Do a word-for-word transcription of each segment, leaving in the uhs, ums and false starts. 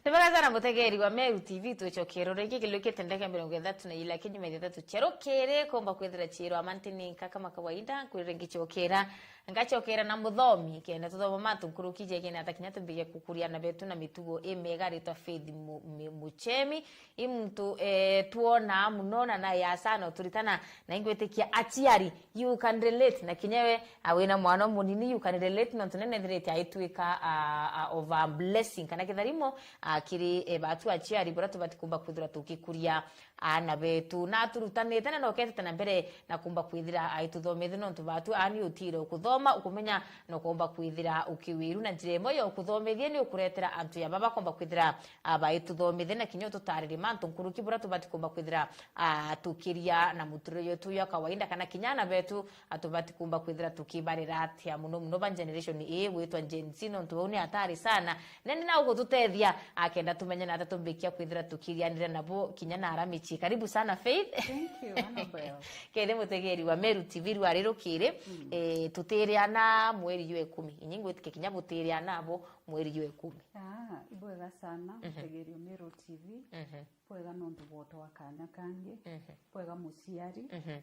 Tubega sana mutegeri wa Meru T V, twicokero ringi kilwikite ndagika mirongo ithatu na ila kinyuma ithatu cia rukiri, komba kwithira ciiro amantini nka kama kawaida, nkwirire ngichokera, ngachokera na muthomi, kenda tuthoma mantu nkuruki jegie na takinya tumbige kukuria na betu na mitugo imiega, aritwa Faith Mu-, Mi-, Muchemi, i muntu, eh, twona muno na naye sana uturitana, na ingwitikia aciari, you can relate, na kinya we, ah, wina mwana munini, you can relate, nontu nene ethirite aitwika, ah, ah, of a blessing, kana kitharimo, ah, kiri, eh, batu aciari, buria tubati kumba kwithira tukikuria aana betu. Na turutanite na noketete na mbere na kumba kwithira aituthomithia, nontu batu aani utire ukuthoma, ukumenya, nokomba kwithira ukiwiru na njira imwe ya ukuthomithia ni ukuretera antu ya baba komba kwithira, ah, baituthomithia, na kinya ututaririe mantu nkuruki buria tubati kumba kwithira, ah, tukiria na muturire yetu ya kawaida, kana kinya aana betu, ah, tubati kumba kwithira tukibarera atia, muno muno ba generation ii gwitwa Gen Z, nontu bau ni hatari sana. Nende na ugututethia, akenda tumenye na ata tumbikia kwithira tukirianira nabo kinya na ara micii. Karibu sana, Faith. Thank you, Annabel. Kende mutegeri wa Meru T V rwari rukiri, mm, eh, tutiriana mweri jwa ikumi. Inyi ngwitikia kinya butiriana abo mweri jwa ikumi. Ah, ibwega sana, mhm, mutegeri wa Meru T V. Mhm. Bwega nontu bwotwa kanya kangi. Mhm. Bwega muciari. Mhm.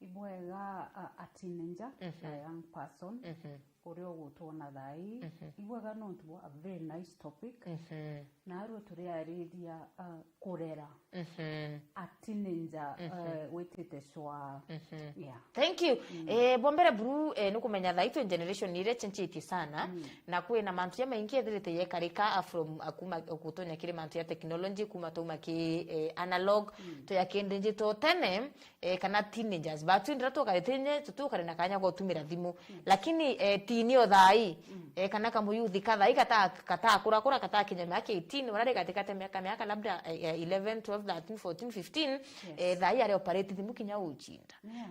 Ibwega a, a teenager, mhm, a young person, mhm, uria ugutwona thaa ii. Mhm. Ibwega nontu bwa a very nice topic. Mhm. Na arua turiariria, uh, kurera, mhm, a teenager, mhm, uh, witite cwa. Mhm. Yeah. Thank you. Mm. Eh, bwa mbere buru, eh, nukumenya thaa ii twi generation iria ichenjitie sana, mm, na kwina mantu jamaingi ethirite yekarika, ah, from, ah, kuma gutonya kiri mantu ya technology, kuma twauma ki, eh, analog, mm, tuya kindi njito tene, eh, kana teenagers. Batu ndira tukarite nye, tutukare na kanya ga gutumira thimu. Mm. Lakini, eh, teen o thaa ii, mm, eh, kana kamuyuthi ka thaa ii gata-, gatakurakura, gatakinya miaka eighteen, urari katikati ya miaka, miaka labda, eh, eh, eleven, twelve, thirteen, fourteen, fifteen, yes, eh, thaa ii ari operate thimu kinya uchinda. Yeah.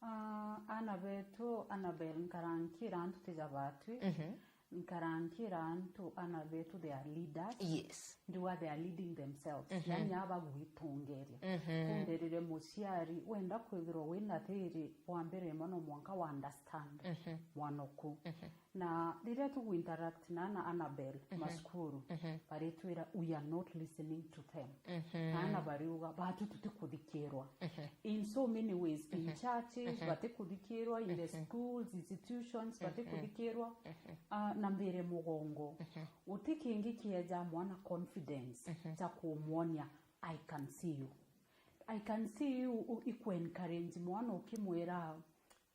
Ah, aana betu, Annabel, nkarankira antu tija batwi. Mhm. Nkarankira antu, aana betu, they are leaders. Yes. Ndiwa they are leading themselves. Mhm. Yani, aba gwitongeria. Mhm. Kunderire muciari, wenda kwithirwa wina thiri, wa mbere mono mwanka wa understand, mhm, mwana oku. Mhm. Na riria tugu interact na, na Annabel, mhm, macukuru, mhm, baritwira, "We are not listening to them." Mhm. Aana bariuga, "Batu tutikuthikirwa." Mhm. In so many ways, in, mhm, churches, mhm, batikuthikirwa, in the, mhm, schools, institutions, mhm, batikuthikirwa. Mhm. Ah, na mbire mugongo. Mhm. Guti kingi kieja mwana confidence, mhm, cha kumwonia, "I can see you. I can see you," u-, iku encourage mwana ukimwira,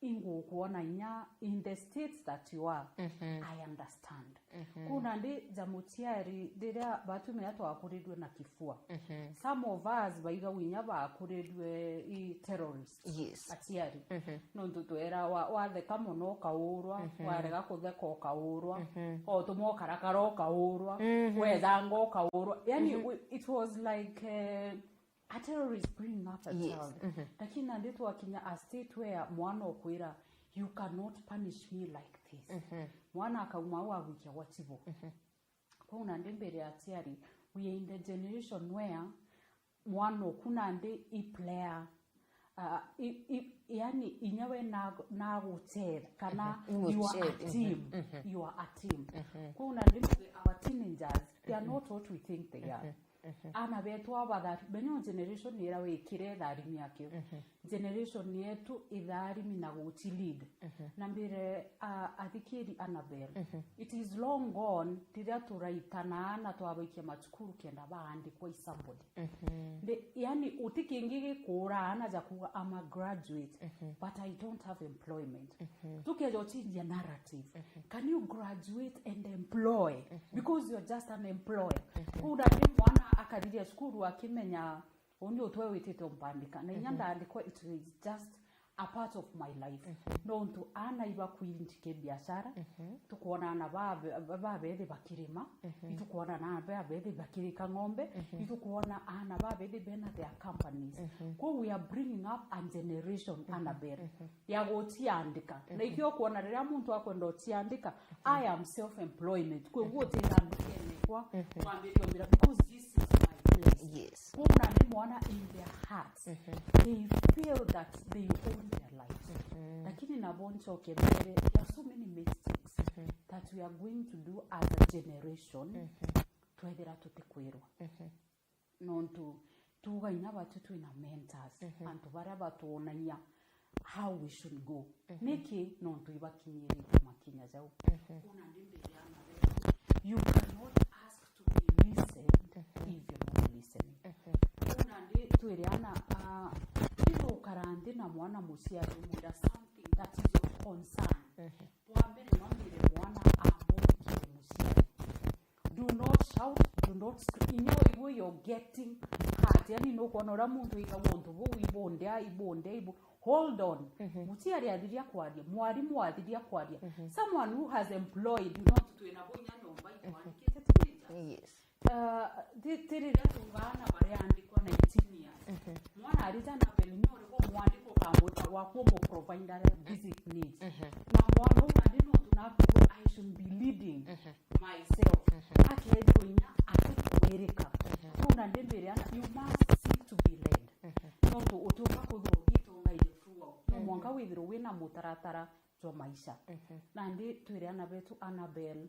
"Ingukwona inya in the states that you are, mhm, I understand." Mhm. Kuna ndi ja muciari, riria batumia twakurirwe na kifua. Mhm. Some of us baiga winya bakurirwe i terrorists. Yes. Aciari. Mhm. Nontu twera wa-, watheka mono ukaurwa, mhm, warega kutheka ukaurwa, mhm, otumwa ukarakara ukaurwa, mhm, wethanga ukaurwa. Yani, mhm, we, it was like, eh, a terrorist bringing up a, yes, child. Mhm. Lakini nandi twakinya a state where mwana okwira, "You cannot punish me like this." Mhm. Mwana akauma au agwikia gwa chibo. Mhm. Kwou nandi mbere ya aciari, we are in the generation where mwana oku nandi i player, ah, i, i, yani inya we na, naguchetha, kana, mhm, you are a, mhm, team, mhm, you are a team. Mhm. Kwou nandi mbere our teenagers, they are, mhm, not what we think they are. Mhm. Mhm. Aana betu aba that, benyo generation ira wikire tharimi akio. Mhm. Generation yetu itharimi na guchi lead. Mhm. Na mbere, a, athikiri Annabel, mhm, it is long gone riria turaitana na twabaikia macukuru kenda baandikwa i somebody. Mhm. Ndi, yani, uti kingi gikuura aana ja kuuga, "I'm a graduate, mhm, but I don't have employment." Mhm. Tukeja uchinjia narrative. Mhm. Can you graduate and employ? Mhm. Because you're just an employer. Mhm. Kuu nandi mwana akathiria cukuru akimenya, uuni utwe witite umpandika. Na inya, mhm, ndaandikwa, it is just a part of my life. Mhm. Nontu aana ibakwinjike biashara, mhm, tukwona aana babe-, babethi bakirima, mhm, itukwona aana babethi bakirika ng'ombe, mhm, itukwona aana babethi bena their companies. Mhm. Kwou we are bringing up a generation, mhm, Annabel, mhm, ya guciandika. Na, mhm, ikio ukwona riria muntu akwenda uciandika, mhm, "I am self-employment." Kwou, mhm, gutira ndukene kwa, mhm, kwambiria mbira, because this is my place. Yes. Kwou nandi mwana in their hearts, mhm, they feel that they own their lives. Mhm. Lakini nabo nchoke mbere, there are so many mistakes, mhm, that we are going to do as a generation. Mhm. twethira tutikwirwa. Mhm. Nontu tuuga inya batu twina mentors, mhm, antu baria batwonagia how we should go. Mhm. Niki? Nontu ibakinyirite makinya jau. Mhm. Kuna ndi mbere ya mabetu. You cannot ask to be listened, mhm, if you're not listening. Mhm. Kuna ndi twire ana, ah, ndithukara nthi na mwana muciari umwira something that is your concern. Mhm. Bwa mbere, no mbire mwana amurikire muciari. Do not shout, do not scream. Inya iwe you're getting hurt. Yani, nukwona uria muntu aigagwa untu buu, ibondia, ibondia, ibo-, hold on. Mhm. Muciari athiria kwaria, mwarimu athiria kwaria. Mhm. Someone who has employed, you know, twina bo inya nyomba itwandikite teenagers. Yes. Uh, ti-, ti riria tuuga ana bariandikwa nineteen years. Mhm. Mwana arija na bel, inya uriku mwandiko ukamwita gwaku umuprovidere basic needs. Mhm. Na mwana uu nandi nontu nakwirwa I should be leading, mhm, myself. Mhm. Akethirwa inya atikwirika. Mhm. Kuu nandi mbire ana, you must seek to be led. Mhm. Nontu utiumba kwithirwa ugitongaire throughout. No, mhm, mwanka withirwe wina mutaratara jwa maisha. Mhm. Nandi twire ana betu, Annabel,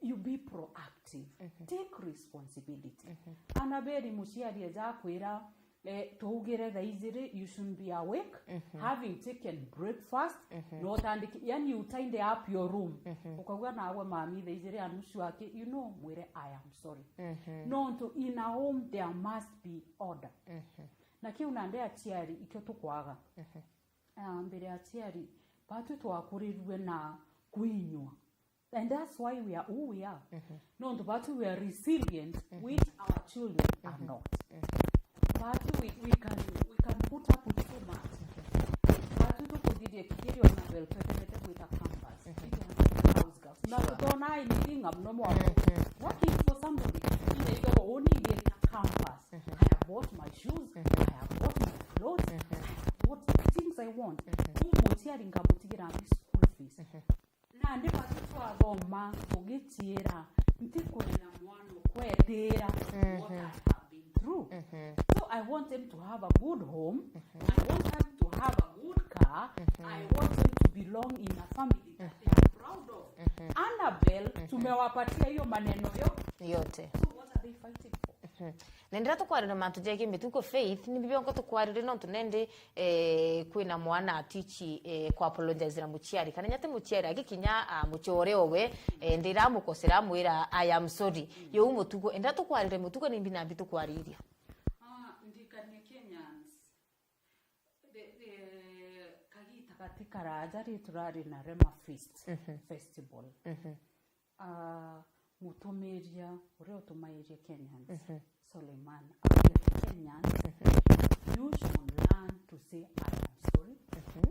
you be proactive. Mhm. Take responsibility. Mhm. Annabel, muciari eja akwira, eh, tuugire thaa ijiri, you should be awake, mhm, having taken breakfast, mhm, na utandiki, yani, you tidy up your room. Mhm. Ukauga, nawe mami, thaa ijiri ya nusu aki, you know, mwire, "I am sorry." Mhm. Nontu in a home there must be order. Mhm. Na kiu nandi aciari ikio tukwaga. Mhm. Ah, mbere aciari batu twakurirue na kwinywa. And that's why we are who we are. Mhm. Nontu batu we are resilient, mhm, which our children are, mhm, not. Mhm. Batu we, we can, we can put up with so much. Mhm. Batu tukuthirie kikirio na bel tweterete gwita campus. Mhm. Itwe house girls. Na, sure, tutona anything abnormal. Mhm. Working for somebody. Ina igo uni ngeta campus. Mhm. I have bought my shoes. Mhm. I have bought my clothes. Mhm. I have bought the things I want. Mhm. Kuu muciari nkamutigira ndi school fees. Mhm. Nandi batu twathoma tugiciira, ntikwenda mwana ukwetira, mhm, what I have been through. Mhm. So I want him to have a good home. Mhm. I want him to have a good car. Mhm. I want him to belong in a family that they are proud of. Mhm. Annabel, mhm, tumewapatia hiyo maneno yo-, yote. So what are they fighting for? Mhm. Na ndiria tukwarire mantu jegii mitugo, Faith, ni biongo tukwarire nontu nendi, eh, kwina mwana atichi, eh, ku apologize na muciari. Kana nyate muciari agikinya, ah, mucore owe, eh, ndira amukosera amwira, "I am sorry." Yo mutugo, ndiria tukwarire mutugo ni mbi na mbi tukwariria. Ah, ndikanie Kenyans. The, the, kagita gati karaja ri turari na Rema Feast, mhm, festival. Mhm. Ah, mutumiria uria utumairie Kenyans, mhm, Suleiman, augire, Kenyans, mhm, you should learn to say, "I am sorry." Mhm.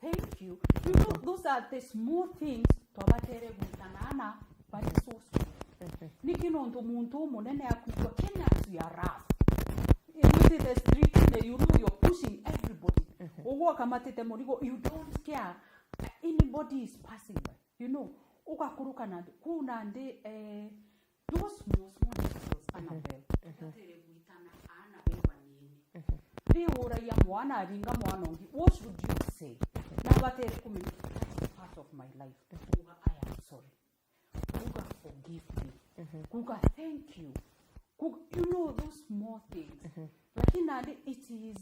Thank you. You know, those are the small things twabatere gwitana na, but it's so small. Mhm. Niki nontu muntu umunene akwigua, Kenyans, we are rough. Within the street, you know, you're pushing everybody. Mhm. Ugwe ukamatite murigo, you don't care. Anybody is passing by. You know, ugakuruka nandi, kuu nandi, eh, those small, small details, mhm, Annabel, mhm, tubatere gwitana aana be banini. Mhm. Riuragia mwana, aringa mwana ungi, what should you say? Na batere kumenya that is part of my life. Mhm. Kuga, "I am sorry." Kuga, "Forgive me." Mhm. Kuga, "Thank you." Kuga, you know, those small things. Mhm. Lakini nandi, it is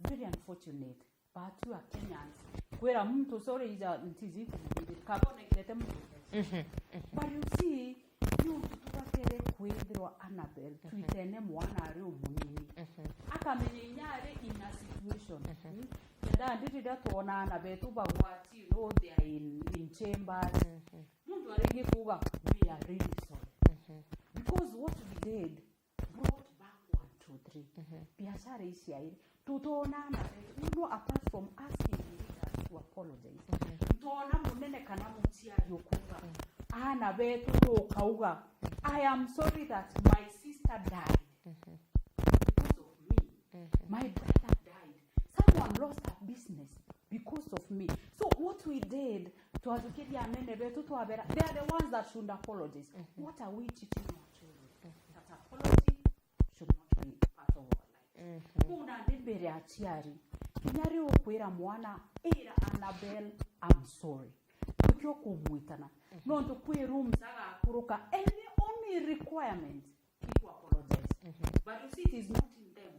very unfortunate. But you are Kenyans. Kwira muntu, "Sorry, ija ntiji kumugirira." Kabone kirete muntu. Mhm, mhm. But you see, ni untu tubatere kwithirwa, Annabel, mhm, twitene mwana ari umunini. Mhm. Akamenya inya ari in a situation. Mhm. Mm? Kenda ndi riria twona aana betu bagwati, you know, they are in, in chambers. Mhm. Muntu aringi kuga, "We are really sorry." Mhm. Because what we did brought back one, two, three. Mhm. Biashara iciaire. Tutona na, you know, apart from asking the leaders to apologize, mhm, ntona munene kana muciari ukuga, mhm, aana betu nukauga, "I am sorry that my sister died, mhm, because of me. Mhm. My brother died. Someone lost a business because of me." So what we did, twathukiria anene betu twabera, they are the ones that should apologize. Mhm. What are we teaching our children? Mhm. That apology should not be part of our life. Mhm. Kuu nandi mbere aciari, kinya riu ukwira mwana, "Ira Annabel, I'm sorry." Tukio kumwitana. Mhm. Nontu kwi rooms agakuruka, and the only requirement need to apologize. But you see, it is not in them.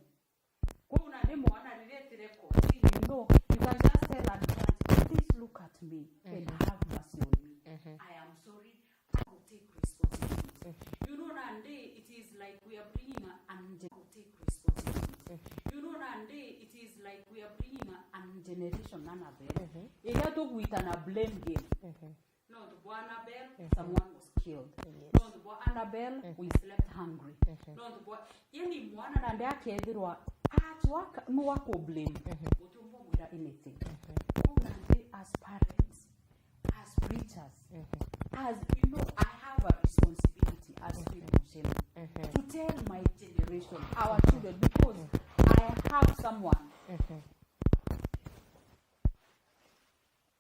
Kwou nandi mwana riria etire kotini, no, you can just tell a judge, "Please look at me and have mercy on me. I am sorry. I will take responsibility." You know, nandi it is like we are bringing a, an take responsibility. You know, nandi it is like we are bringing a, an generation, Annabel, iria tugwitana blame game. Nontu bwa Annabel, someone was killed. Nontu bwa Annabel, we slept hungry. Nontu bwa, yani, mwana nandi akethirwa atwa ka-, nu wa ku blame. Utiumba mwira anything. Kwou nandi, as parents, as preachers, as, you know, I have a responsibility as people, to tell my generation, our children, because I have someone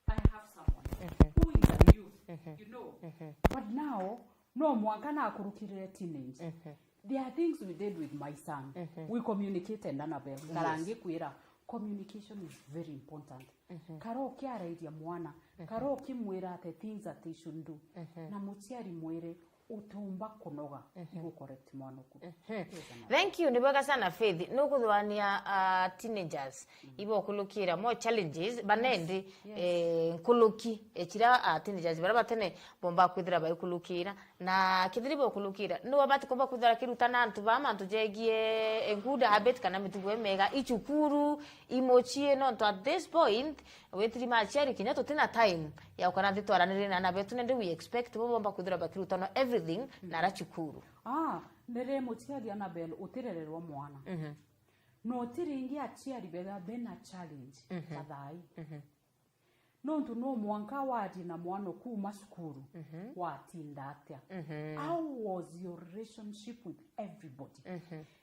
I have someone who is a youth, you know. But now, no mwanka nakurukirire teenage. There are things we did with my son. We communicated, Annabel. Karangi kwira, communication is very important. Kara ukiarairia mwana, kara ukimwira ati things that he should do. Na muciari mwire, utiumba kunoga igu correct mwana oku. Thank you, ni bwega sana Faith. Nukuthwania, uh, teenagers ibokulukira more challenges banendi, eh, nkuluki, eh, chira, uh, teenagers bara batene bomba kwithira baikulukira, na kithiri bokulukira ni wabati komba kwithira kirutana antu ba mantu jegie, eh, good habit kana mitugo emega ichukuru, imochie, nontu at this point, witiri machiari kinya tutina time ya gukara nthi twaranirire na ana betu, nindi we expect bo bomba kwithira bakirutana everything na ara cukuru. Ah, nere muchiari Annabel utirererwa mwana. No ti ringi achiari bega bena challenge ta thai. Nontu no mwanka warie na mwana kuma cukuru, watinda atia? How was your relationship with everybody?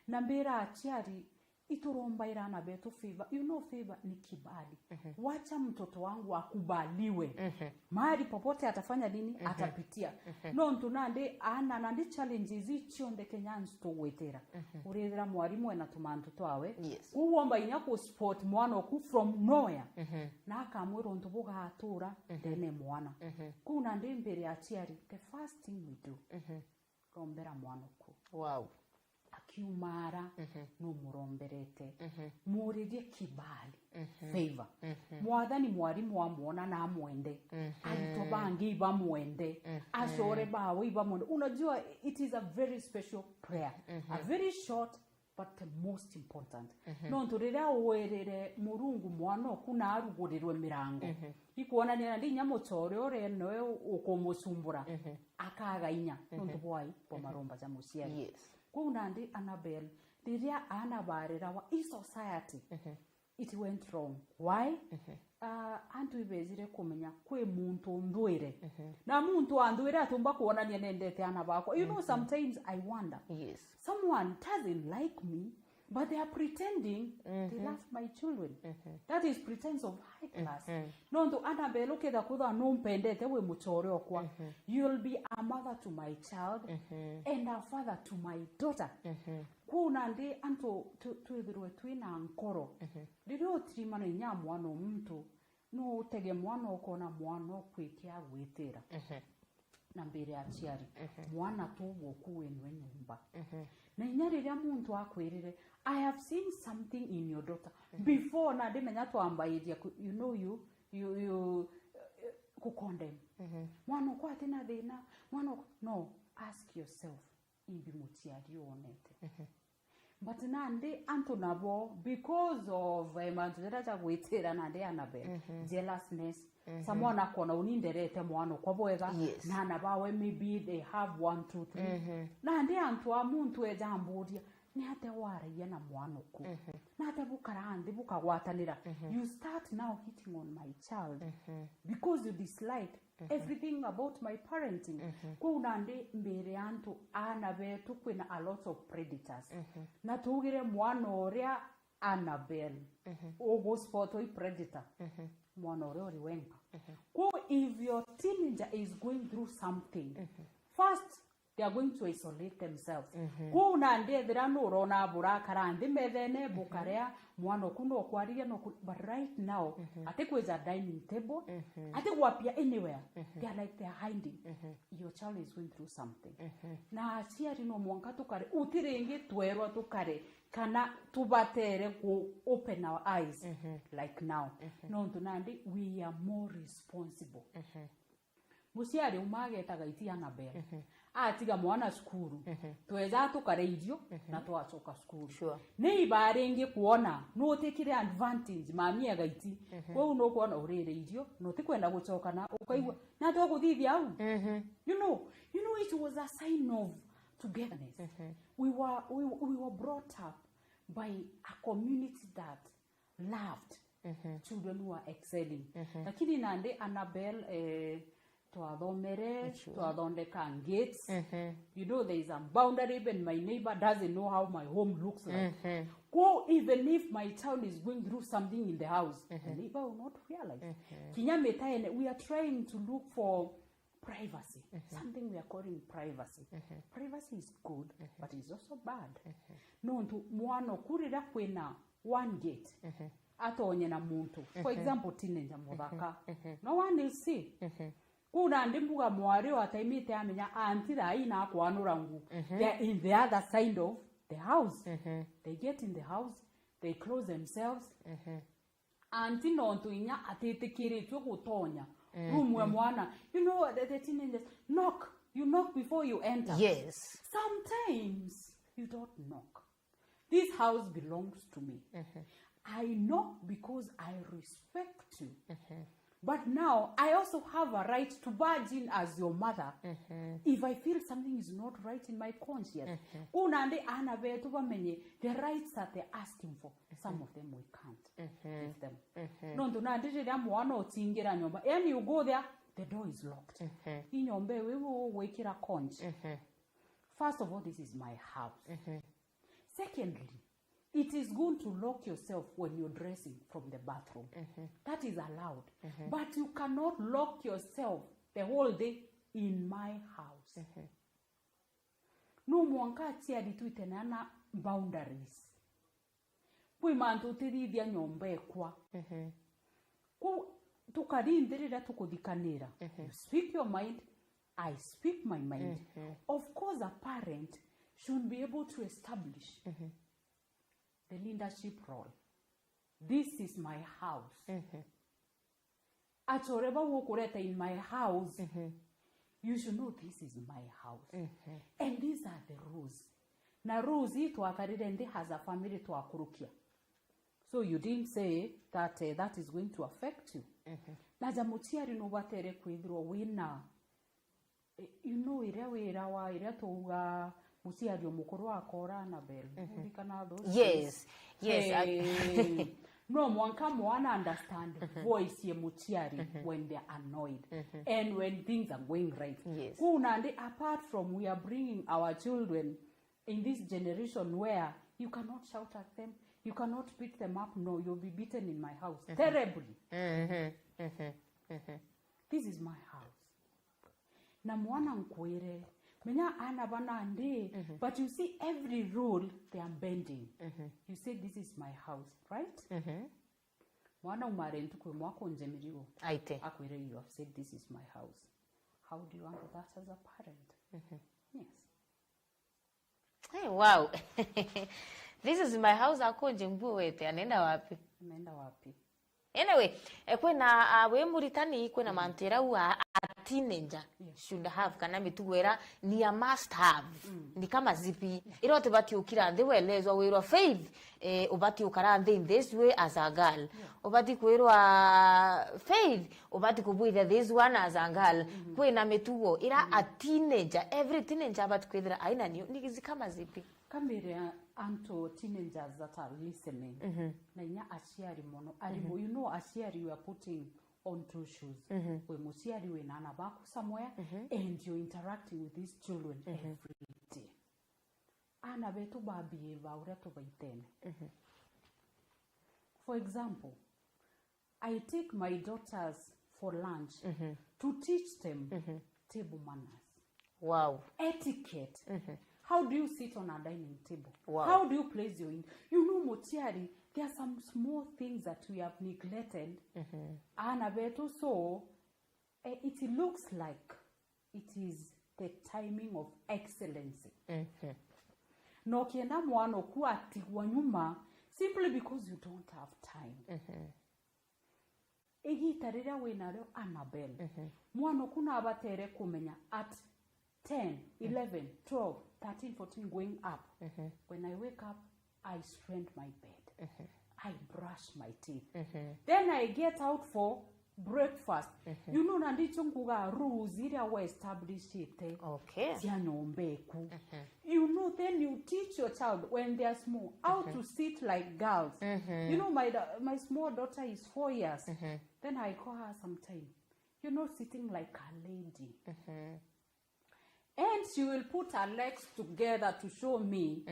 Na mbira achiari, iturombaira ana betu favor. You know, favor ni kibali. Wacha mtoto wangu akubaliwe. Mahali popote atafanya nini, atapitia. Nontu nandi ana, nandi challenges ii cionthe Kenyans tugwitira. Urithira mwarimu ena tumantu twawe. Yes. Kwou womba inya ku spot mwana oku from nowhere. Na akamwira untu bugatura ndene mwana. Kwou nandi mbere ya achiari, the first thing we do, rombera mwana oku. Wow. Akiumara, numuromberete. Muririe kibali, favor. Mwathani mwarimu amwona na amwende. Aritwa bangi ibamwende. Acore bawe ibamwende. Unajua, it is a very special prayer. A very short, but the most important. Nontu riria wirire Murungu mwana oku na arugurirwe mirango, ikwonania nandi inya mucore uria noe ukumucumbura, akaga inya nontu bwai bwa maromba ja muciari. Yes. Kwou nandi Annabel, riria ana barerawa, i society, it went wrong. Why? Uh, antu ibejire kumenya kwi muntu ndwire. Na muntu andwire atumba kuonania nendete ana bakwa. You know, sometimes I wonder. Yes. Someone doesn't like me, but they are pretending they love my children. That is pretense of high class. Nontu Annabel, uketha kwithwa numpendete wi mucore okwa, you'll be a mother to my child and a father to my daughter. Kwou nandi antu tu-, twithirwe twina nkoro. Riria utirimana inya mwana o muntu, no utege mwana ukona mwana ukwikia gwitira. Na mbere ya aciari, mwana tu woku wenwe nyumba. Na inya riria muntu akwirire, "I have seen something in your daughter." Before na ndimenya twambairia ku-, you know, you, you, you, uh, ku condemn. Mwana ukwa atina thina, mwana ukwa, no, ask yourself, imbi muciari wonete. But nandi antu nabo, because of, eh, mantu jaria ja gwitira nandi Annabel, jealousness. Someone akona uni nderete mwana okwa bwega, yes, na ana bawe maybe they have one, two, three. Nandi antu a muntu eja amburia, "Ni atia waragia na mwana oku? Ni atia bukara nthi bukagwatanira?" You start now hitting on my child because you dislike everything about my parenting. Kwou nandi mbere ya antu, ana betu kwina a lot of predators. Na tugire mwana uria Annabel, ugu spot oi predator. Mwana uria uri wenka. Kwou if your teenager is going through something, first They are going to isolate themselves. Kuu nandi ethira nurona burakara nthi methene, bukarea, mwana oku no kwariria no ku-, but right now, ati kwija dining table, ati gwapia anywhere, they are like they are hiding. Your child is going through something. Na aciari no mwanka tukare, uti ringi twerwa tukare, kana tubatere ku open our eyes like now. Nontu nandi we are more responsible. Muciari uma ageta Gaiti Annabel. Atiga mwana cukuru. Tweja tukare irio na twacoka cukuru. Sure. Ni ibaa ringi kwona nutikire advantage mami e Gaiti. Kwou nukwona urire irio na utikwenda gucoka na ukaigua. Na twakuthithia au. You know, you know, it was a sign of togetherness. We were, we, we were brought up by a community that loved children who are excelling. Lakini nandi Annabel, eh, twathomere, twathondeka gates. You know, there is a boundary, even my neighbor doesn't know how my home looks like. Ko even if my child is going through something in the house, the neighbor will not realize. Kinya mitaene, we are trying to look for privacy. Something we are calling privacy. Privacy is good, but it's also bad. Nontu mwana oku riria kwina one gate, atonye na muntu. For example, teenager muthaka. No one will see. Kuu nandi mbuga mwari o ataimite amenya anti thaa ii nakwanura ngu. They are in the other side of the house. They get in the house, they close themselves. Anti nontu inya atitikiritue gutonya room ya mwana. You know, the, the teenagers, knock. You knock before you enter. Yes. Sometimes you don't knock. This house belongs to me. I knock because I respect you. But now I also have a right to barge in as your mother if I feel something is not right in my conscience. Kuu nandi aana betu bamenye the rights that they're asking for. Some of them we can't give them. Nontu nandi riria mwana utingira nyomba, yani you go there, the door is locked. I nyomba iu iu ugwikira conch. First of all, this is my house. Secondly, it is good to lock yourself when you're dressing from the bathroom. That is allowed. But you cannot lock yourself the whole day in my house. No mwanka aciari twitene na boundaries. Kwi mantu utithithia nyomba ekwa. Ku tukari nthi riria tukuthikanira. You speak your mind, I speak my mind. Of course, a parent should be able to establish the leadership role. This is my house. Achore bau ukureta in my house, you should know this is my house. And these are the rules. Na rules ii twakarire nthi as a family twakurukia. So you didn't say that, eh, that is going to affect you. Na ja muciari nubatere kwithirwa wina, eh, you know, iria wira wa, iria twauga muciari o mukuru akora Annabel. Uririkana those days? Yes, yes, I Eh, no mwanka mwana understand voice ye muciari when they are annoyed and when things are going right. Yes. Kuu nandi, apart from we are bringing our children in this generation where you cannot shout at them, you cannot beat them up, no, you'll be beaten in my house terribly. This is my house. Na mwana nkwire, menya aana ba nandi, but you see every rule they are bending. You say, "This is my house," right? Mwana umare ntuku imwe akunje mirigo. Aite. Akwire, "You have said this is my house." How do you handle that as a parent? Yes. Hey, wow. This is my house, akunje nguo wete, anaenda wapi? Anaenda wapi? Anyway, eh, kwina, ah, wi muritani, kwina mantu ira u a, a teenager should have, kana mitugo ira ni a must have. Ni kama zipi? Ira utibati ukira nthi welezwa wirwa, Faith, eh, ubati ukara nthi in this way as a girl. Ubati kwirwa, Faith, ubati kubwithia this one as a girl. Kwina mitugo ira a teenager, every teenager abati kwithira aina nio. Ni zi kama zipi? Kamire antu teenagers that are listening. Na inya aciari mono. Arimu, you know, aciari, you are putting on two shoes. Wi muciari wina aana baku somewhere, and you're interacting with these children every day. Aana betu ba behave uria tubaitene. For example, I take my daughters for lunch to teach them table manners. Wow. Etiquette. How do you sit on a dining table? Wow. How do you place your in? You know, Motiari, there are some small things that we have neglected. Ana betu, so eh, it looks like it is the timing of excellency. Na ukienda mwana uku atigwa nyuma simply because you don't have time. Igita riria winario, Annabel, mwana uku nabatere kumenya at ten, eleven, twelve, thirteen, fourteen, going up. When I wake up, I strand my bed. I brush my teeth. Then I get out for breakfast. You know, na ndicho nkuga rules iria we establishite Okay. cia nyomba eku. You know, then you teach your child when they are small how to sit like girls. You know, my da- my small daughter is four years. Then I call her sometime. You're not sitting like a lady. And she will put her legs together to show me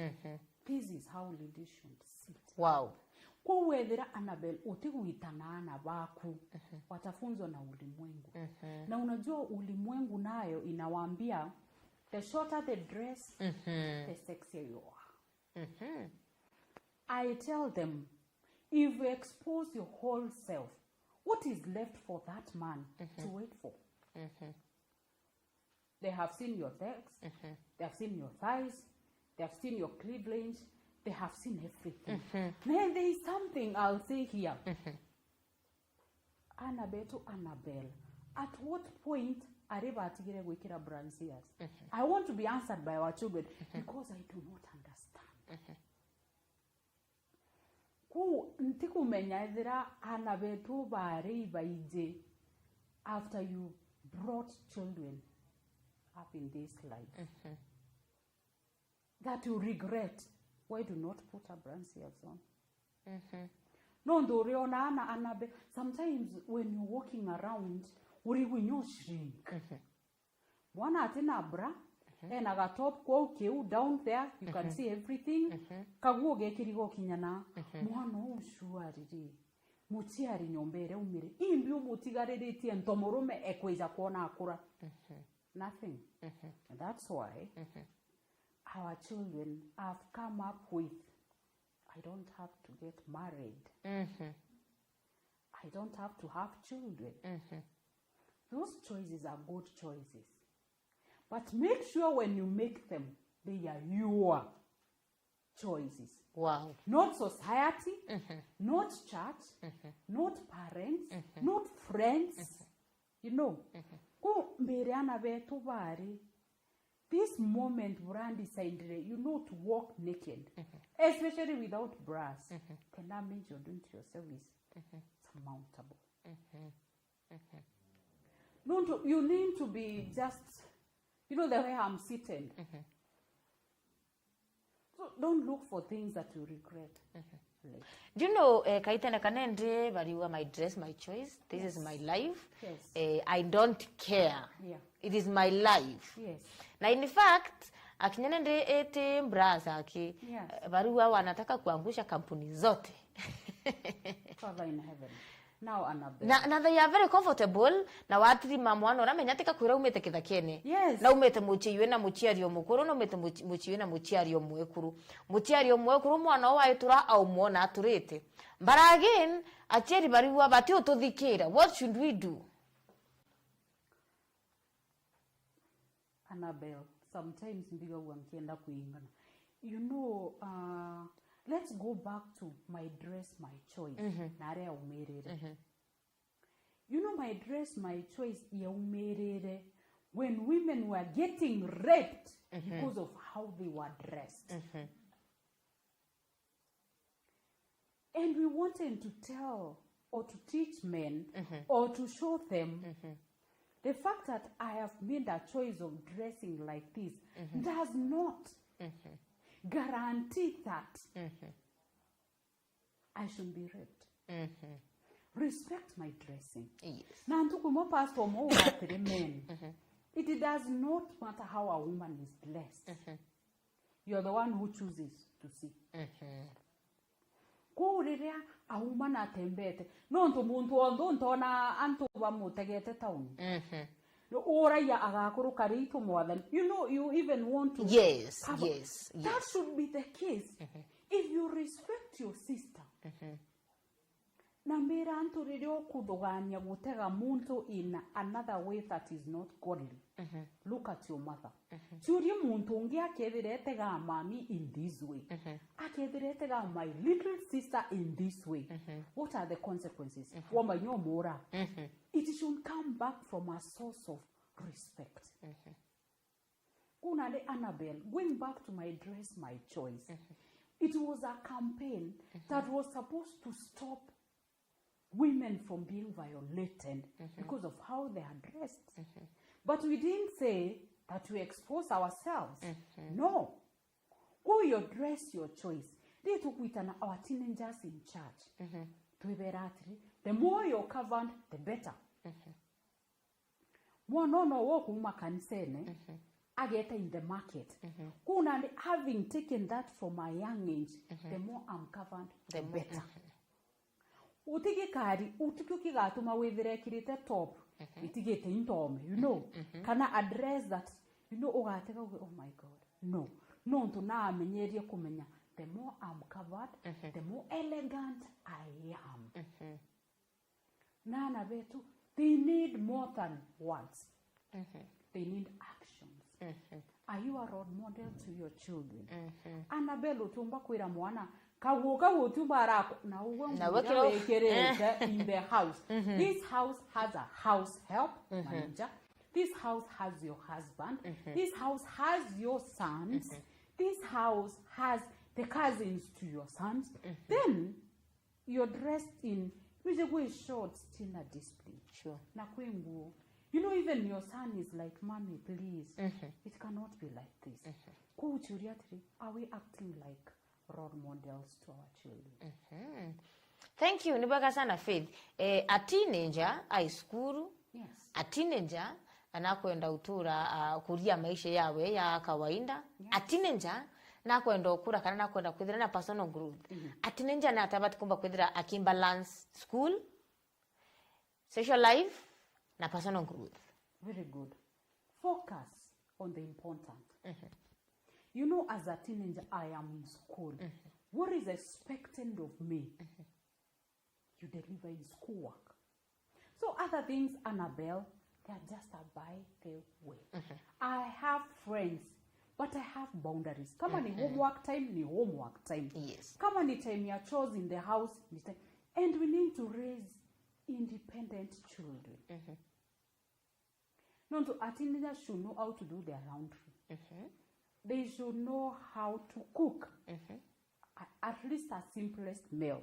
this is how ladies should sit. Wow. Kwou wethira, Annabel, utigwita na ana baku, watafunzwa na ulimwengu. Na unajua ulimwengu nayo inawaambia, the shorter the dress, the sexier you are. I tell them, if you expose your whole self, what is left for that man to wait for? They have seen your legs, they have seen your thighs, they have seen your cleavage, they have seen everything. Then there is something I'll say here. Ana betu, Annabel, at what point are batigire gwikira brassieres? I want to be answered by our children because I do not understand. Kuu ntikumenya ethira ana betu baari ibaingi after you brought children up in this life that you regret. Why do not put a brassieres on? Nontu uriona ana, ana be, sometimes when you're walking around, urigwa inya shrink. Mwana atina bra, ena ga top kwou kiu down there, you can see everything. Kaguo gekiriga ukinyana. Mwana uu shuari ri, muciari nyomba iria umire, imbi umutigariritie nto murume ekwija kwona akura? Nothing. That's why our children have come up with, I don't have to get married. I don't have to have children. Those choices are good choices. But make sure when you make them, they are your choices. Wow. Not society, not church, not parents, not friends. You know, ku mbere ana betu bari, this moment burandecide, you know, to walk naked, especially without bras, then that means you're doing to yourself is surmountable. Nontu you need to be just, you know, the way I'm sitting. So don't look for things that you regret later. Do you know, eh, kaitene kanene bariuga, my dress, my choice, this is my life. Yes. Eh, I don't care. Yeah. It is my life. Yes. Na in fact, akinyene ndi iti bras aki, Yes. eh, bariuga wanataka kuangusha kampuni zote. Father in heaven. Now, Annabel. Na, na they are very comfortable, na watirima mwana uramenya tika kwira umite kithakene. Yes. Na umite mucii wina muciari umukuru, na umite muci- mucii wina muciari umwekuru. Muciari umwekuru mwana uu aitura aumwona aturite. But again, aciari bariuga bati ututhikira. What should we do? Annabel, sometimes mbigagua nkienda kuingana. You know, uh, let's go back to my dress, my choice. Na aria aumirire. You know, my dress, my choice yaumirire when women were getting raped because of how they were dressed. And we wanted to tell or to teach men or to show them the fact that I have made a choice of dressing like this does not guarantee that I should be raped. Respect my dressing. Yes. Na ntuku imwe pastor umwe uga atiri, men, it does not matter how a woman is dressed. You're the one who chooses to see. Kuu riria auma na atembete, nontu muntu wonthe untona antu bamutegete tauni. Uragia agakuruka riitwa mwathani. You know, you even want to Yes, cover. Yes, That yes. Should be the case. If you respect your sister, na mbira antu riria ukuthugania gutega muntu in another way that is not godly, look at your mother. Ciuria muntu ungi akethira etegaa mami in this way, akethira etegaa my little sister in this way, what are the consequences? Wamanya umura. It should come back from a source of respect. Kuna nandi, Annabel, going back to my dress, my choice. It was a campaign that was supposed to stop women from being violated because of how they are dressed. But we didn't say that we expose ourselves. No. Go your dress, your choice. Riria tukwitana our teenagers in church, twibera atiri, the more you're covered, the better. Mwana no wo kuuma kanisene, ageta in the market. Kuna nandi, having taken that from a young age, the more I'm covered, the better. Utigikari, utikio kigatuma withire ekirite top, itigite intome, you know, kana a dress that, you know, ugatega uge, "Oh my God, no." Nontu naamenyerie kumenya, the more I'm covered, the more elegant I am. Na ana betu, they need more than words. They need actions. Are you a role model to your children? Annabel, utiumba kwira mwana, "Kaguo kau utiumba arako," na uwe Na nguo iria wekirwo- wikirite in the house. This house has a house help, manager. This house has your husband. This house has your sons. This house has the cousins to your sons. Then you're dressed in, nuje gwi shorts tina discipline. Sure. Na kwi nguo. You know, even your son is like, "Mommy, please, it cannot be like this." Kuu uchiuria atiri, are we acting like role models to our children? Thank you, ni bwega sana Faith. Eh, a teenager ai cukuru, Yes. A teenager anakwenda utura, uh, kuria maisha yawe ya kawaida. A teenager nakwenda ukura kana nakwenda kwithira na personal growth. A teenager natabati kumba kwithira akimbalance school, social life na personal growth. Very good. Focus on the important. You know, as a teenager, I am in school. What is expected of me? You deliver in schoolwork. So other things, Annabel, they are just a by the way. I have friends, but I have boundaries. Kama ni homework time, ni homework time. Yes. Kama ni time ya chores in the house, ni time. And we need to raise independent children. Nontu a teenagers should know how to do their laundry. They should know how to cook. A- at least a simplest meal.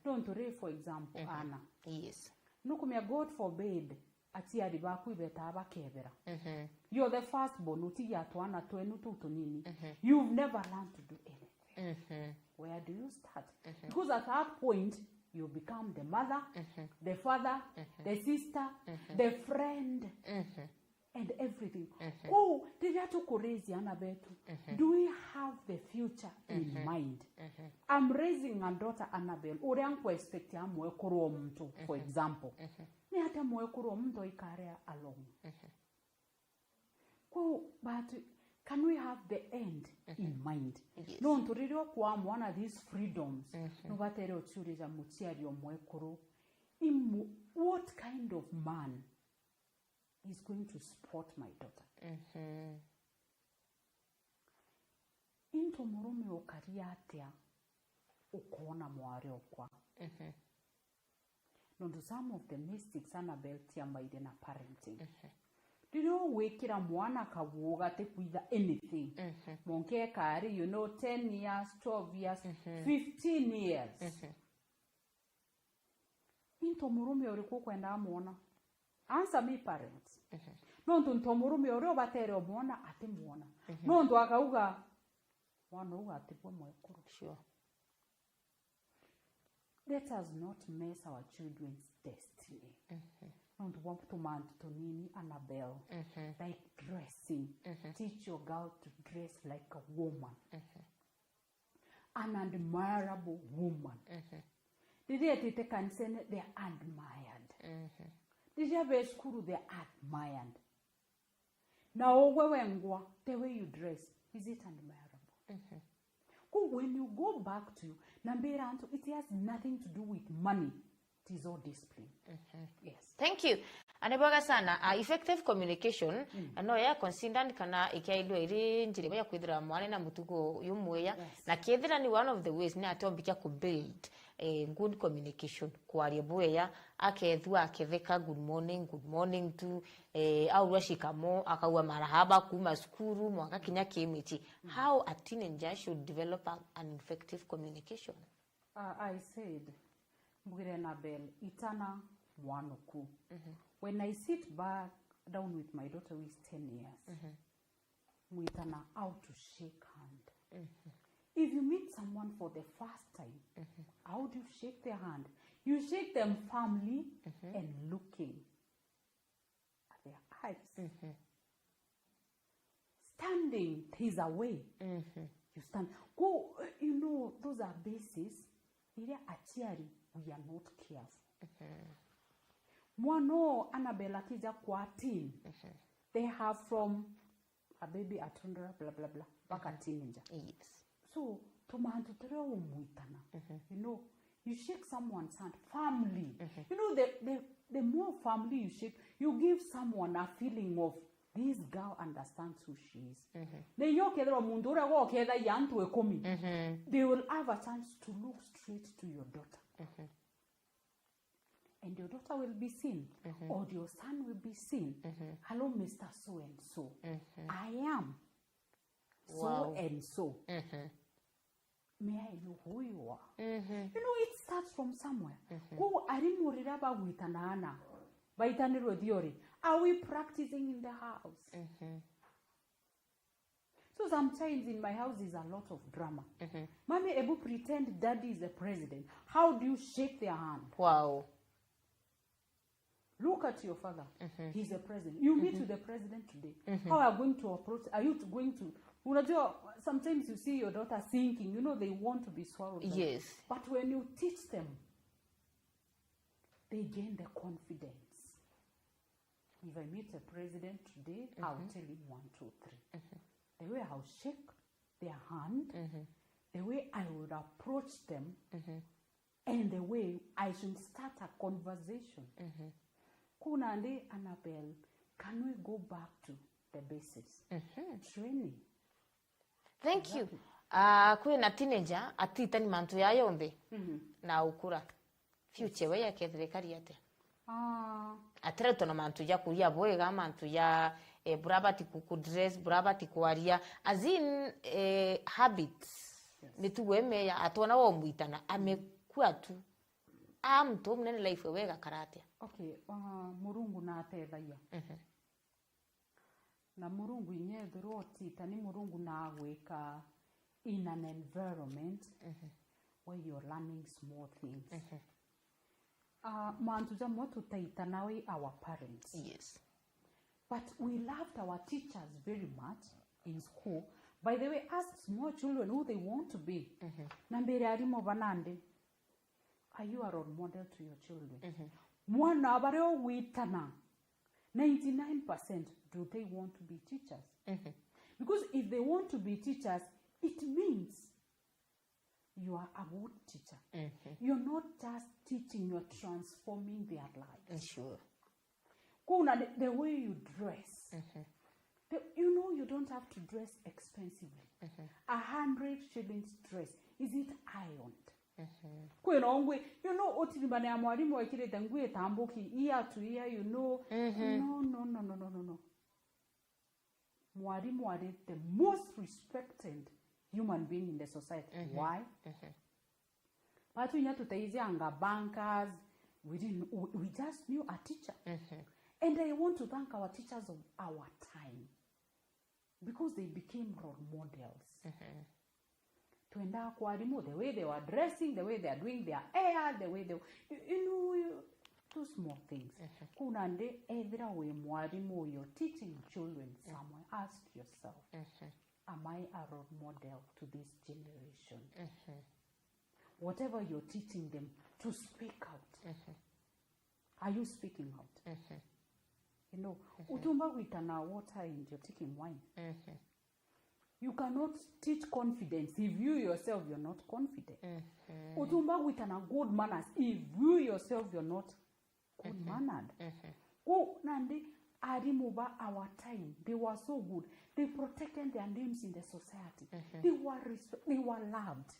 Nontu ri, for example, ana. Yes. Nukumia, God forbid, aciari baku ibetaa bakebera. You're the first born, utigia twana twenu tuu tunini. You've never learned to do anything. Where do you start? Because at that point, you become the mother, the father, the sister, the friend, and everything. Kwou, riria tukuraise ana betu, do we have the future in mind? I'm raising a daughter, Annabel, uria nkwa-expect a mwekuru o muntu, for example. Ni atia mwekuru o muntu aikarea alone? Kwou, but can we have the end in mind? Yes. Nontu riria ukwa mwana these freedoms, nubatere uciuria muciari o mwekuru, imu, what kind of man is going to support my daughter? Into murume ukaria atia ukoona mwari okwa? Nontu some of the mistakes, Annabel, ciambaire na parenting. Riria ugwikira mwana kaguo gatikwitha anything, monke ekari, you know, ten years, twelve years, fifteen years. Into murume uriku ukwendaa mwona? Answer me, parents. Nontu nto murume uria ubatere umwona atimwona. Nontu akauga, mwana uu atibwe mwekuru. Sure. Let us not mess our children's destiny. Nontu bwa tumantu tunini, Annabel, like dressing. Teach your girl to dress like a woman. An admirable woman. Riria etite kanisene, they are admired. Riria be cukuru, they are admired. Na ugwe wengwa, the way you dress, is it admirable? Ku when you go back to, na mbira antu, it has nothing to do with money. It is all discipline. Yes. Thank you. Ani bwega sana. Uh, effective communication, mm, no ya considered kana ikiaidwa iri njira ya kwithira mwana na mutugo yumweya. Yes. Na kethira ni one of the ways ni atombikia ku build eh, good communication, kwaria bweya, akethua aketheka, "Good morning, good morning" tu, eh, aurua shikamo, akaua marahaba kuma cukuru mwanka kinya kimichi. How a teenager should develop a, an effective communication? Uh, I said, mbugire Annabel, itana mwanuku. When I sit back down with my daughter who is ten years, mwitana how to shake hand. If you meet someone for the first time, how do you shake their hand? You shake them firmly and looking at their eyes. Standing, there's a way. You stand. Go, you know, those are bases. Iria aciari, we are not careful. Mwana oo Annabel akija kwa teen, they have from a baby, a toddler, blah, blah, blah, mpaka teenager. Yes. So, tumantu turia umwitana, you know, you shake someone's hand firmly. You know, the, the, the more firmly you shake, you give someone a feeling of, "This girl understands who she is." Na inya ukethirwa muntu uria gwa ukethagia antu ikumi, they will have a chance to look straight to your daughter. And your daughter will be seen, or your son will be seen. "Hello, Mister So and so. I am so and so. May I know who you are?" You know, it starts from somewhere. Kwou arimu riria bagwitana ana, baitanirwe theory, are we practicing in the house? So sometimes in my house is a lot of drama. Mommy, ebu pretend daddy is the president. How do you shake their hand? Wow. Look at your father. He's a president. You meet with the president today. How are you going to approach? Are you going to, unajua, sometimes you see your daughter sinking. You know, they want to be swallowed by. Yes. But when you teach them, they gain the confidence. If I meet a president today, I'll tell him one, two, three. The way I'll shake their hand, the way I would approach them, and the way I should start a conversation. Kuna ndi, Annabel, can we go back to the basics? Training. Thank you. Ah, kwina teenager atitani mantu ya yonthe na ukura. Future we yakethirikari atia? Ah. Atiretwe na mantu ja kuria bwega, mantu ja, eh, burabati ku, ku dress, burabati kwaria. As in, eh, habits. Yes. Mitugo imeya, atwona womwitana, amekua tu. A muntu umunene life we gakara atia? Okay, uh, Murungu na atethagia. Na Murungu inya ethirwa utita, ni Murungu na agwika in an environment where you're learning small things. Uh, mantu jamwe tutaita nawe our parents. Yes. But we loved our teachers very much in school. By the way, ask small children who they want to be. Na mbere arimu banandi, are you a role model to your children? Mwana baria ugwitana, ninety-nine percent, do they want to be teachers? Because if they want to be teachers, it means you are a good teacher. You're not just teaching, you're transforming their lives. Sure. Kuna the, the way you dress. The, you know you don't have to dress expensively. A hundred shillings dress, is it ironed? Kwina ngui, you know, utirimbane ya mwarimu ekirite ngui itambuki, ear to ear, you know. No, no, no, no, no, no, no. Mwarimu are the most respected human being in the society. Why? Batu inya tuteithianga bankers, we didn't, we, we just knew a teacher. And I want to thank our teachers of our time because they became role models. Twendaa kwa arimu, the way they were dressing, the way they are doing their hair, the way they, you, you know, you, those small things. Kuna ndi ethira wi mwarimu, you're teaching children somewhere, ask yourself, am I a role model to this generation? Whatever you're teaching them, to speak out. Are you speaking out? You know, utiumba gwitana water and you're taking wine. You cannot teach confidence if you yourself you're not confident. Utiumba gwitana good manners if you yourself you're not good mannered. Ku nandi, arimu ba our time, they were so good. They protected their names in the society. They were respe-, they were loved.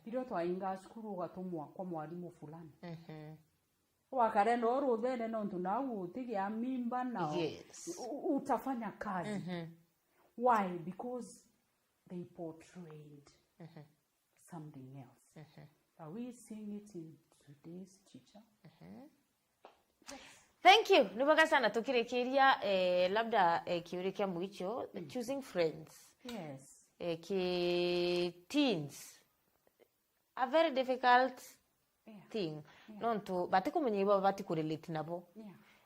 Irio twainga cukuru ugatumwa kwa mwarimu fulani. Wakare no ruthene nontu nau utigia mimba na u-, u-, utafanya kazi. Why? Because they portrayed something else. Are we seeing it in today's teacher? Thank you. Ni bwega sana tukirikiria, eh, labda, eh, kiuri kia mwicho, choosing friends. Yes. Eh, ki teens. A very difficult thing. Nontu batikumenya ibo batikurelate nabo.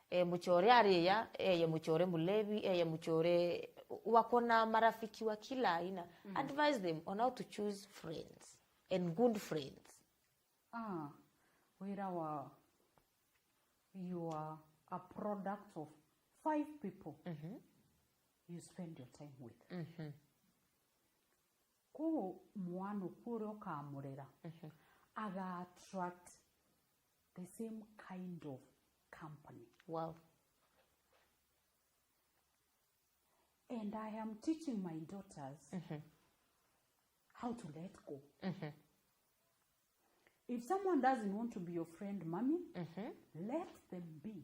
Eh, muchore aria, eye muchore mulevi, eye muchore, wako na marafiki wa kila aina. Advise them on how to choose friends and good friends. Ah, wira wa, you are a product of five people you spend your time with. Kuu mwana uku uria ukamurera aga attract the same kind of company. Wow. And I am teaching my daughters how to let go. If someone doesn't want to be your friend, mommy, let them be.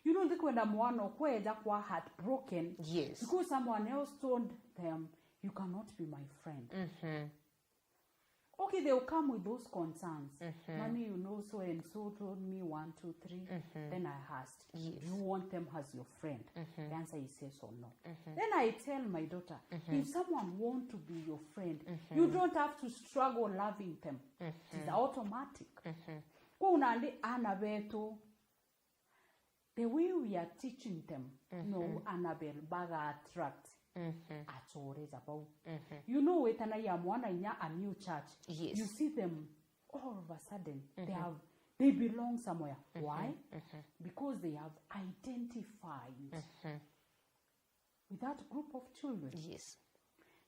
You know, ndikwenda mwana ukweja kwa heartbroken Yes. because someone else told them, "You cannot be my friend." Okay, they'll come with those concerns. Mommy, you know, so and so told me one, two, three. Then I asked, Yes. "Do you want them as your friend?" The answer is yes or no. Then I tell my daughter, if someone want to be your friend, you don't have to struggle loving them. It is automatic. Kuu nandi ana betu, the way we are teaching them, no, Annabel, baga attract achore jabau. You know, wetanagia mwana inya a new church. Yes. You see them all of a sudden, they have, they belong somewhere. Why? Because they have identified with that group of children. Yes.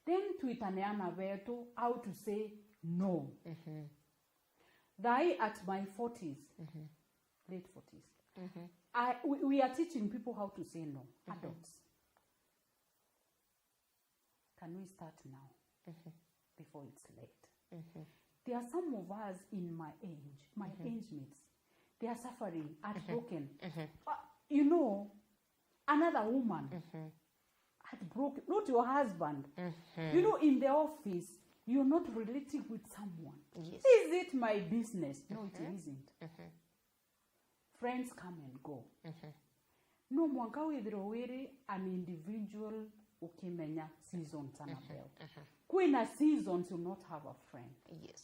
Then twitane ana betu how to say no. Thaai at my forties, late forties, I, we, we are teaching people how to say no, adults. Can we start now before it's late? There are some of us in my age, my age mates, they are suffering, heartbroken. Uh, you know, another woman heartbroken, not your husband. You know, in the office, you're not relating with someone. Yes. Is it my business? No, it isn't. Friends come and go. No mwanka withirwe wiri an individual ukimenya seasons, Annabel. Kwina seasons you not have a friend. Yes.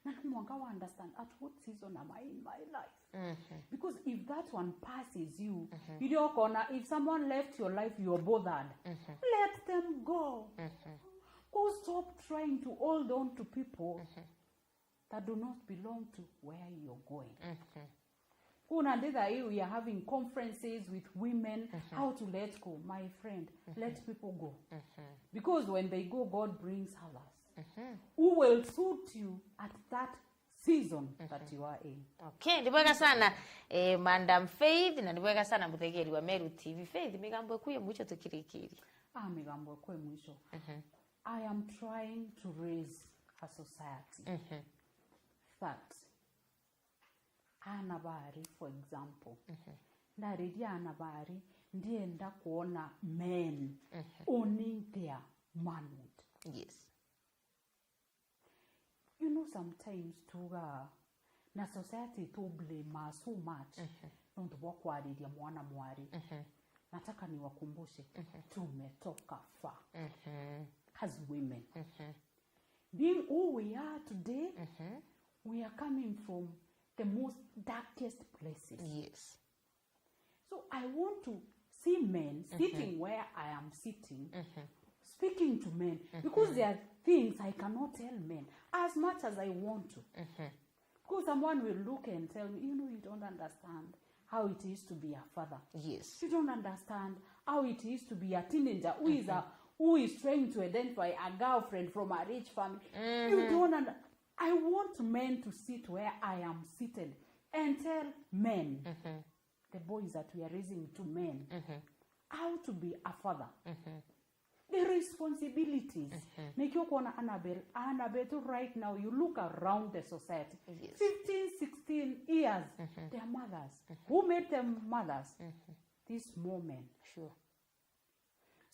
Na no mwanka wa understand at what season am I in my life. Because if that one passes you, you don't gonna, if someone left your life, you're bothered. Let them go. Go stop trying to hold on to people that do not belong to where you're going. Kuna nditha hii, we are having conferences with women, how to let go. My friend, let people go. Because when they go, God brings others who will suit you at that season that you are in. Okay, ni bwega sana, eh, Madam Faith, na ni bwega sana muthegeri wa Meru T V. Faith, migambo eku ya mwicho tukirikirie. Ah, migambo eku ya mwicho. I am trying to raise a society that ana bari, for example, ndariria ana bari, ndienda kuona men owning their manhood. Yes. You know, sometimes tuga na society to blame us so much nontu bwa kwariria mwana mwari. Nataka niwakumbushe, tumetoka far as women. Being who we are today, we are coming from the most darkest places. Yes. So I want to see men sitting where I am sitting, speaking to men, because there are things I cannot tell men as much as I want to. Because someone will look and tell me, "You know, you don't understand how it is to be a father. Yes. You don't understand how it is to be a teenager who is a who is trying to identify a girlfriend from a rich family. You don't understand. I want men to sit where I am seated and tell men, the boys that we are raising to men, how to be a father. The responsibilities. Nikio kuona Annabel, Annabel to right now, you look around the society. Yes. fifteen, sixteen years, their mothers. Who made them mothers? These more men. Sure.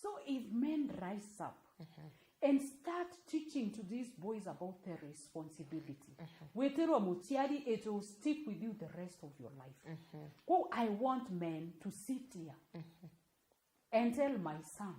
So if men rise up and start teaching to these boys about their responsibility, witherwa muciari, it will stick with you the rest of your life. Kwou I want men to sit here and tell my son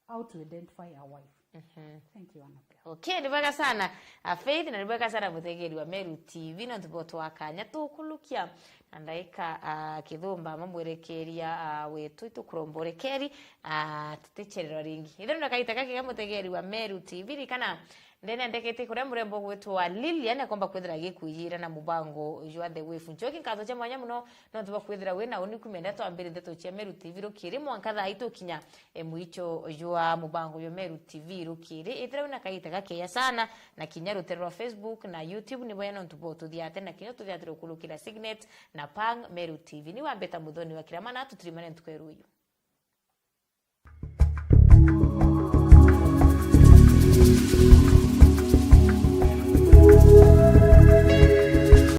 how to identify a wife. Thank you, Annabel. Okay, ni bwega sana, a Faith, na ni bwega sana mutegeri wa Meru T V, nontu bwa twakanya tukulukia na ndaika, a, kithumba mamwerekeria, a, wetu itukuromborekeri, a, tutichererwa ringi. Ithe na kaita gaki ga mutegeri wa Meru T V, rikana ndene ndekete kuria murembo gwitwa Lilian akomba kwithira gikuyira na mubango jwa The Wave. Njoki nkatho cha mwanya muno nontu bwa kwithira wina uni kumenda twambire ndeto cia Meru T V rukiri mwanka thaa itu kinya e mwicho jwa mubango jwa Meru T V rukiri. Ithira wina kaita gakeya sana na kinya rutere rwa Facebook na YouTube ni bwega nontu bwa ututhiate na kinya ututhiate rukurukira Signet na Pang Meru T V. Ni wambeta muthoni wa kirama na tuturimane ntuku ya ruyu.